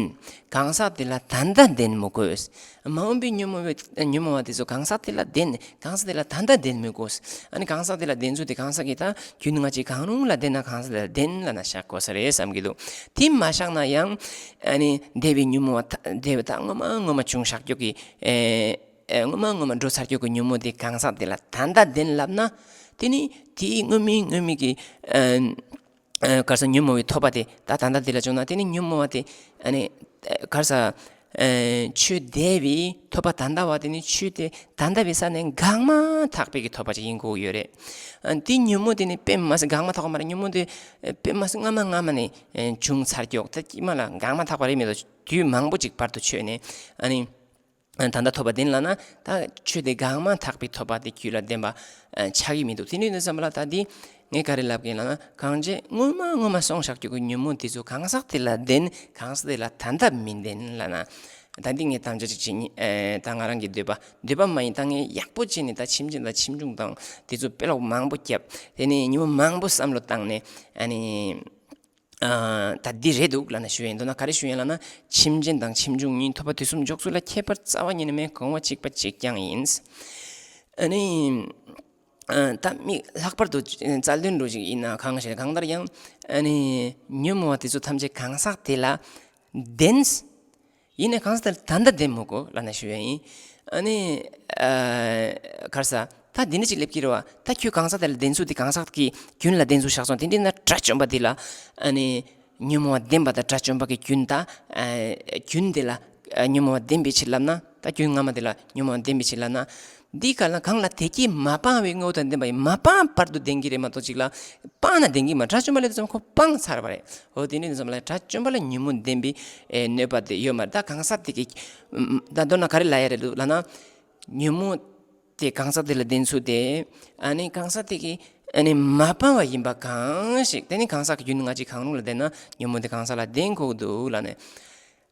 གང་ཟག་དེ་ལ་ད་ལྟ་ལྡན་མི་དགོས། མ་འོངས་པའི་ཉོན་མོངས་པའི་ཉོན་མོངས་པ་དེ་ཚོ་གང་ཟག་དེ་ལ་ལྡན། གང་ཟག་དེ་ལ་ད་ལྟ་ལྡན་མི་དགོས། ཨ་ནི་གང་ཟག་དེ་ལ་ལྡན་ཚུལ་དེ་གང་ཟག་གིས་ད་རྒྱུན་ང་ཅིག་གང་རུང་ལ་ལྡན་ན་གང་ཟག་དེ་ལ་ལྡན་ལབ་ན་བཞག་དགོས་ས་རེད་བསམ་གྱི་འདུག་དེ་མ་བཞག་ན་ཡང་ཨ་ནི་འདས་པའི་ཉོན་མོངས་པ་ད་འདས་པའི་ད་སྔོན་མ་སྔོན་མ་བྱུང་བཞག་རྒྱུ་གི་ཨེ་ཨེ་སྔོན་མ་སྔོན་མ་འགྲོ་ཚར་རྒྱུ་གི་ཉོན་མོངས་དེ་གང་ཟག་དེ་ལ་ད་ལྟ་ལྡན་ལབ་ན། དེ་ནི་དེའི་སྔོན་མའི་སྔོན་མའི་གི་ཨ། ཨ་ག་རེ་ཟེར། ཉོན་མོངས་པའི་ཐོབ་པ་དེ་ད་ད་ལྟ་དེ་ལ་བྱུང་ན་དེ་ནི་ཉོན་མོངས་པ་དེ་ཨ་ནི་ཨ་ག་རེ་ཟེར། ཨ་ཆོས་འདས་པའི་ཐོབ་པ་ད་ལྟ་བ་དེ་ནི་ཆོས་དེ་ད་ལྟ་བའི་ས་ནས་འགག་མ་ཐག་པའི་གི་ཐོབ་པ་ཅིག་ཡིན་དགོས་ཡོད་རེད། ཨ་དེ་ཉོན་མོངས་དེ་ནི་དཔེ་མ་སྲིད་འགག་མ་ཐག་པ་མ་རེད། ཉོན་མོངས་དེ་དཔེ་མ་སྲིད་སྔ་མ་སྔ་མ་ནས་ཨ་བྱུང་ཚར་རྒྱུ་ད་དཀྱིལ་མ་ལ་འགག་མ་ཐག་པ་རེད་མི་འདུག་དུས་མང་པོ་ཅིག་བར་དུ་ཆོད་ནས་ཨ་ནི། ད་ལྟ་ཐོབ་པ་ལྡན་ལབ་ན་ད་ཆོས་དེ་འགག་མ་ཐག་པའི་ཐོབ་པ་དེ་རྒྱུད་ལ་ལྡན་པ་ཆགས་ཀྱི་མི་འདུག་དེ་འདྲ་ཡིན་དུས་ཙམ་པ་ལ་ད་འདི་ངས་ག་རེ་ལབ་ཀྱི་ཡིན་ལབ་ན། གང་བྱས་སྔོན་མ་སྔོན་མ་སོང་བཞག་རྒྱུ་གི་ཉོན་མོངས་དེ་ཚོ་གང་ཟག་དེ་ལ་ལྡན། གང་ཟག་དེ་ལ་ད་ལྟ་མི་ལྡན་ལབ་ན། ད་འདི་ངས་དམ་བཅའ་ཅིག་བྱེད་ཉེ་ཨེ། ད་ང་རང་གི་འདོད་པ་འདོད་པ་མ་ཡིན། ད་ངས་ཡག་པོ་བྱས་ནས་ད་ཁྱིམ་ཆེན་དང་ཁྱིམ་ཆུང་དང་དེ་ཚོ་དཔེ་ཀློག་མང་པོ་བརྒྱབ། དེ་ནས་ཉིན་མོ་མང་པོ་བསམ་བློ་བཏང་ནས། ཨ་ནི། ཨ། ད་འདི་རེད་འདུག་ལབ་ནས་ཞུ་ཡ་ཡིན། མདོར་ན་ག་རེ་ཞུ་ཡ་ཡིན་ལབ་ན། ཁྱིམ་ཆེན་དང་ཁྱིམ་ཆུང་གཉིས་ཐོབ་པ་དུས་གསུམ་འཇོག་ཚུལ་ལ་ཁྱད་པར་རྩ་བ་ཉིད་ནས་མེད། གོང་བ་གཅིག་པ་གཅིག་རྐྱང་ཡིན། ཨ་ནི། ཨ། ད་མི་ལྷག་པར་དུ་རྩ་དོན་འགྲོ་ཞིག་ཡིན་ན་གང་ཞིག་གང་ལྟར་ཡང་། ཨ་ནི། ཉོན་མོངས་པ་དེ་ཚོ་ཐམས་ཅད་གང་ཟག་དེ་ལ་ལྡན། ཡིན་ནའི་གང་ཟག་དེ་ལ་ད་ལྟ་ལྡན་མི་དགོས་ལབ་ནས་ཞུ་ཡ་ཡིན། ཨ་ནི། ཨ། ག་རེ་ཟ། ད་འདི་འདྲ་ཅིག་སླེབས་ཀྱི་རེད་བ། ད་ཁྱོད་གང་ཟག་དེ་ལ་ལྡན་ཚུལ་དེ་གང་ཟག་གི་རྒྱུན་ལ་ལྡན་ཚུལ་བཞག་སོང་། དེ་འདྲ་ན་དགྲ་བཅོམ་པ་དེ་ལ། ཨ་ནི། ཉོན་མོངས་པ་ལྡན་པ་དང་དགྲ་བཅོམ་པ་གི་རྒྱུན་དང་། ཨ། རྒྱུན་དེ་ལ། ཨ། ཉོན་མོངས་པ་ལྡན་པའི་ཕྱིར་ལབ་ན། ད་རྒྱུན་སྔ་མ་དེ་ལ་ཉོན་མོངས་པ་ལྡན་པའི་ཕྱིར་ལབ་ན། འདི་ག་ལ་གང་ལ་དེ་སྐྱེས་མ་སྤངས་པའི་ངོ་བོ་དང་ལྡན་པ་ཡིན། མ་སྤངས་བར་དུ་ལྡན་གྱི་རེད་མ་གཏོགས་ཅིག་ལ་སྤངས་ན་ལྡན་གྱི་མ། དགྲ་བཅོམ་པ་ལ་དེ་ཙམ་ཁོ་སྤངས་ཚར་བ་རེད། འོ་དེ་ནི་དེ་ཙམ་ལ་དགྲ་བཅོམ་པ་ལ་ཉོན་མོངས་ལྡན་པའི་ཨེ། གནོད་པ་དེ་ཡོད་མ་རེད། ད་གང་ཟག་དེ་གི། ད་མདོར་ན་ག་རེ་ལབ་ཡ་རེད་འདུག་ལབ་ན། ཉོན་མོངས་དེ་གང་ཟག་དེ་ལ་ལྡན་ཚུལ་དེ། ཨ་ནི་གང་ཟག་དེ་གི། ཨ་ནི་མ་སྤངས་པ་ཡིན་པ་གང་ཞིག་དེ་ནི་གང་ཟག་གི་རྒྱུན་ང་གཅིག་གང་རུང་ལ་ལྡན་ན་ཉོན་མོངས་དེ་གང་ཟག་ལ་ལྡན་དགོས་འདུག་ལབ་ནས།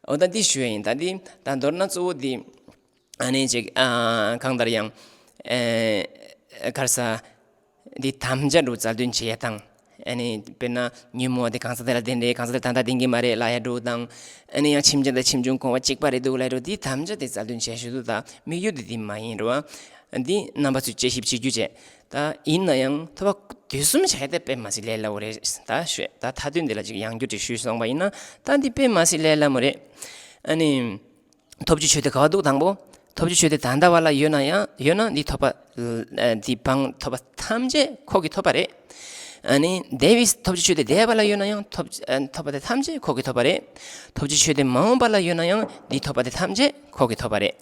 འོ་ད་འདི་ཞུ་ཡ་ཡིན། ད་འདི་ད་མདོར་ན་གཙོ་བོ་འདི། ཨ་ནི་ཅིག་ཨ། གང་ལྟར་ཡང་། ཨེ། ག་རེ་ཟ། འདི་དམ་བཅའ་འདྲ་རྩ་དོན་བྱེད་ཡ་དང་། ཨ་ནི་དཔེར་ན་ཉོན་མོངས་པ་དེ་གང་ཟག་དེ་ལ་ལྡན་རེད། གང་ཟག་དེ་ད་ལྟ་ལྡན་གྱི་མ་རེད་ལབ་ཡ་འདྲ་དང་། ཨ་ནི་ཡང་ཁྱིམ་ཆེན་དང་ཁྱིམ་ཆུང་གོང་བ་གཅིག་པ་རེད་འདུག་ལབ་ཡ་འདྲ། འདི་དམ་བཅའ་དེ་རྩ་དོན་བྱེད་ཞུ་འདུག་ད་དམིགས་ཡུལ་དེ་འདི་མ་ཡིན་རེད་བ། འདི་རྣམ་པ་ཚོས་དཔྱད་ཞིབ་བྱེད་རྒྱུ་བྱས། ད་ཡིན་ན་ཡང་ཐོབ་པ་དུས་གསུམ་བྱ་ཡ་དེ་དཔེ་མ་སྲིད་ལས་སླ་བོ་རེད། ད་ཞུས། ད་མཐའ་དོན་འདི་ལ་ཅིག་ཡང་བསྐྱར་ཅིག་ཞུས་སོང་བ་ཡིན་ན། ད་འདི་དཔེ་མ་སྲིད་ལས་སླ་མོ་རེད། ཨ་ནི། ཐོབ་བྱའི་ཆོས་དེ་ག་བ་འདུག་དང་པོ། ཐོབ་བྱའི་ཆོས་དེ་ད་ལྟ་བ་ལ་ཡོད་ན་ཡང་། ཡོད་ན་འདི་ཐོབ་པ། ཨ། འདི་སྤང་ཐོབ་པ་ཐམས་ཅད་ཁོ་གིས་ཐོབ་པ་རེད། ཨ་ནི་འདས་པའི་ཐོབ་བྱའི་ཆོས་དེ་འདས་པ་ལ་ཡོད་ན་ཡང་ཐོབ། ཨ། ཐོབ་པ་དེ་ཐམས་ཅད་ཁོ་གིས་ཐོབ་པ་རེད། ཐོབ་བྱའི་ཆོས་དེ་མ་འོངས་པ་ལ་ཡོད་ན་ཡང་འདི་ཐོབ་པ་དེ་ཐམས་ཅད་ཁོ་གིས་ཐོབ་པ་རེད།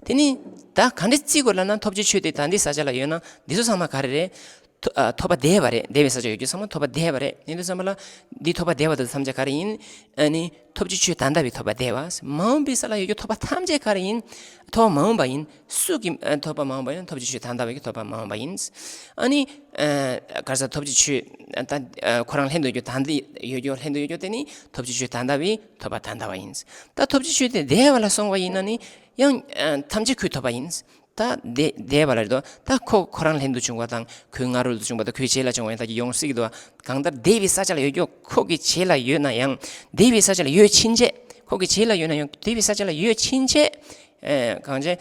དེ་ནི་ད་ག་འདྲ་བརྩི་དགོས་ལབ་ན། ཐོབ་བྱའི་ཆོས་དེ་ད་འདི་ས་ཆ་ལ་ཡོད་ན་འདི་ཚོ་ཚང་མ་ག་རེ་རེད། ཐོ། ཨ། ཐོབ་པ་འདས་པ་རེད། འདས་པའི་ས་ཆ་ཡོད་རྒྱུ་ཚང་མ་ཐོབ་པ་འདས་པ་རེད། ཡིན་དུས་ཙམ་པ་ལ། འདི་ཐོབ་པ་འདས་པ་དེ་ཐམས་ཅད་ག་རེ་ཡིན། ཨ་ནི་ཐོབ་བྱའི་ཆོས་ད་ལྟ་བའི་ཐོབ་པ་འདས་པ། མ་འོངས་པའི་ས་ལ་ཡོད་རྒྱུ་ཐོབ་པ་ཐམས་ཅད་ག་རེ་ཡིན། ཐོབ་པ་མ་འོངས་པ་ཡིན། སུ་གི། ཨ། ཐོབ་པ་མ་འོངས་པ་ཡིན། ཐོབ་བྱའི་ཆོས་ད་ལྟ་བའི་ཐོབ་པ་མ་འོངས་པ་ཡིན། ཨ་ནི། ཨ། ག་རེ་ཟ། ཐོབ་བྱའི་ཆོས་ད། ཨ། ཁོ་རང་ལྷན་དུ་ཡོད་རྒྱུ་ད་ལྟ་ཡོད་རྒྱུ་ལྷན་དུ་ཡོད་རྒྱུ་དེ་ནི་ཐོབ་བྱའི་ཆོས་ད་ལྟ་བའི་ཐོབ་པ་ད་ལྟ་བ་ཡིན། ད་ཐོབ་བྱའི་ཆོས་དེ་འདས་པ་ལ་སོང་བ་ཡིན་ན་ནི་ཡང་། ཨ། ཐམས་ཅད་ཁོའི་ཐོབ་པ་ཡིན། ད་འདས། འདས་པ་ལ་རེད་དོ། ད་ཁོ་ཁོ་རང་ལྷན་དུ་བྱུང་བ་དང་། ཁོའི་སྔ་རོལ་དུ་བྱུང་བ་དང་། ཁོའི་རྗེས་ལ་བྱུང་བ་ཡང་ད་ཀྱི་ཡོང་སྲིད་ཀྱི་འདུག་བ། གང་ལྟར་འདས་པའི་ས་ཆ་ལ་ཡོད་རྒྱུ་ཁོ་གི་རྗེས་ལ་ཡོད་ན་ཡང་། འདས་པའི་ས་ཆ་ལ་ཡོད་ཕྱིན་ཆད། ཁོ་གི་རྗེས་ལ་ཡོད་ན་ཡང་འདས་པའི་ས་ཆ་ལ་ཡོད་ཕྱིན་ཆད། ཨེ། གང་བྱས།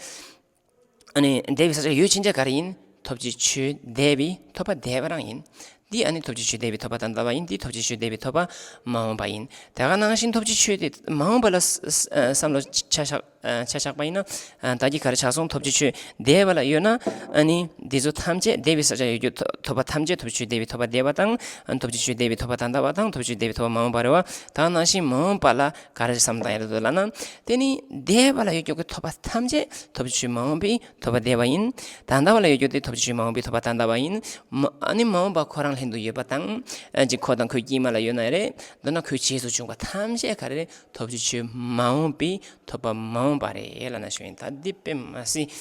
ཨ་ནི་འདས་པའི་ས་ཆ་ལ་ཡོད་ཕྱིན་ཆད་ག་རེ་ཡིན། ཐོབ་བྱའི་ཆོས་འདས་པའི་ཐོབ་པ་འདས་པ་རང་ཡིན། འདི་ཨ་ནི་ཐོབ་བྱའི་ཆོས་འདས་པའི་ཐོབ་པ་ད་ལྟ་བ་ཡིན། འདི་ཐོབ་བྱའི་ཆོས་འདས་པའི་ཐོབ་པ་མ་འོངས་པ་ཡིན། དེ་ག་ནང་བཞིན་ཐོབ་བྱའི་ཆོས་དེ་མ་འོངས་པ་ལ་བསམ་བློ་ཆ་བཞག་ཨ། ཆ་བཞག་པ་ཡིན་ན། ཨ། ད་གིན་ག་རེ་ཆགས་སོང་། ཐོབ་བྱའི་ཆོས་འདས་པ་ལ་ཡོད་ན། ཨ་ནི་འདི་ཚོ་ཐམས་ཅད། འདས་པའི་ས་ཆ་ཡོད་རྒྱུ་ཐོ། ཐོབ་པ་ཐམས་ཅད་ཐོབ་བྱའི་ཆོས་འདས་པའི་ཐོབ་པ་འདས་པ་དང་། ཨ། ཐོབ་བྱའི་ཆོས་འདས་པའི་ཐོབ་པ་ད་ལྟ་བ་དང་། ཐོབ་བྱའི་ཆོས་འདས་པའི་ཐོབ་པ་མ་འོངས་པ་རེད་བ། ད་ནང་བཞིན་མ་འོངས་པ་ལ་ག་རེ་བསམ་བཏང་ཡ་རེད་འདུག་ལབ་ན། དེ་ནི་འདས་པ་ལ་ཡོད་རྒྱུ་གི་ཐོབ་པ་ཐམས་ཅད་ཐོབ་བྱའི་ཆོས་མ་འོངས་པའི་ཐོབ་པ་འདས་པ་ཡིན། ད་ལྟ་བ་ལ་ཡོད་རྒྱུ་དེ་ཐོབ་བྱའི་ཆོས་མ་འོངས་པའི་ཐོབ་པ་ད་ལྟ་བ་ཡིན། མ། ཨ་ནི་མ་འོངས་པ་ཁོ་རང་ལྷན་དུ་ཡོད་པ་དང་། ཨ། ཅིག་ཁོ་དང་ཁོའི་དཀྱིལ་མ་ལ་ཡོད་ན་རེད། མདོར་ན་ཁོའི་རྗེས་སུ་བྱུང་བ་ཐམས་ཅད་ག་རེ་རེད། ཐོབ་བྱའི་ཆོས་མ་འོངས་པའི་ཐོབ་པ་མ་འོངས་པ་རེད་ལབ་ན་ཞུ་ཡིན། ད་འདི་དཔེ་མ་སྲིད།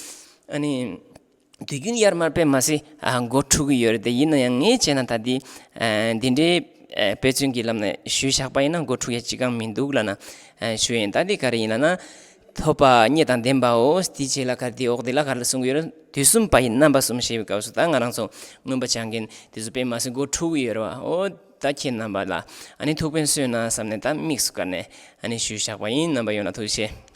ཨ་ནི་དུས་རྒྱུན་ཡར་མར་དཔེ་མ་སྲིད། ཨ། མགོ་འཁྲུག་གི་ཡོད་རེད་དེ། ཡིན་ན་ཡང་ངས་བྱས་ན་ད་འདི། ཨ། འདི་འདྲའི། ཨ། དཔེ་མཚོན་གྱི་ལམ་ནས་ཞུས་བཞག་པ་ཡིན་ན་མགོ་འཁྲུག་ཡ་ཅི་གང་མི་འདུག་ལབ་ན། ཨ། ཞུ་ཡིན། ད་འདི་ག་རེ་ཡིན་ལབ་ན། ཐོབ་པ་རྙེད་དང་ལྡན་པའོ། དེའི་རྗེས་ལ་ག་རེ། དེའི་འོག་དེ་ལ་ག་རེ་གསུང་གི་ཡོད་རེད། དུས་གསུམ་པ་ཡི་རྣམ་པ་གསུམ་ཞེས་པའི་སྐབས་སུ། ད་ང་རང་ཚོ་མངོན་པ་བྱང་མཁན་དེ་ཚོ་དཔེ་མ་སྲིད་མགོ་འཁྲུག་གི་ཡོད་རེད་བ། འོ་ད་ཁྱེད་རྣམ་པ་ལ་ཨ་ནི་ཐུགས་ཕན་གསོས་ན་བསམ་ནས་ད་དམིགས་སུ་བཀར་ནས་ཨ་ནི་ཞུས་བཞག་པ་ཡིན། རྣམ་པ་ཡོངས་ལ་ཐུགས་རྗེ་ཆེ།